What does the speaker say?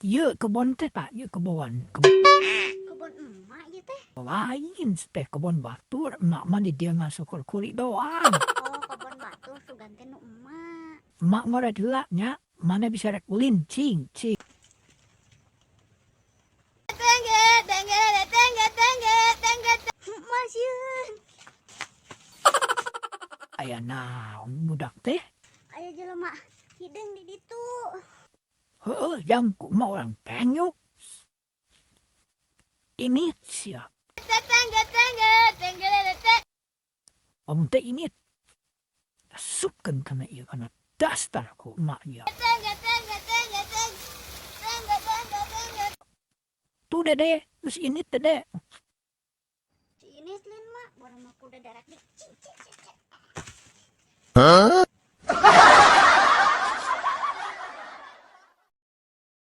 Ieu kebon teh, tah, ieu kebon. Kebon Kebon emak ieu teh. Lain teh, kebon batur. Emak mah di dieu ngasukur kuli doang. Oh, kebon batur, sugan teh nu emak. Emak ngoret heula nya, mana bisa rek ulin, cing, cing. Tengge tengge tengge tengge tengge. Emak sieun. Aya naon, budak teh? Aya jelema hideung di ditu. Heueuh, jang ku emak urang penyuk. Ini sia. Tengge tengge tengge tengge. Om teh ini asupkeun kana ieu, kana dastar ku emak ieu. Tengge tengge tengge tengge tengge tengge tengge. Tuh, Dede, terus ini Dede. Si ini lain mak, baru mah kuda darat di cing cing cing cing.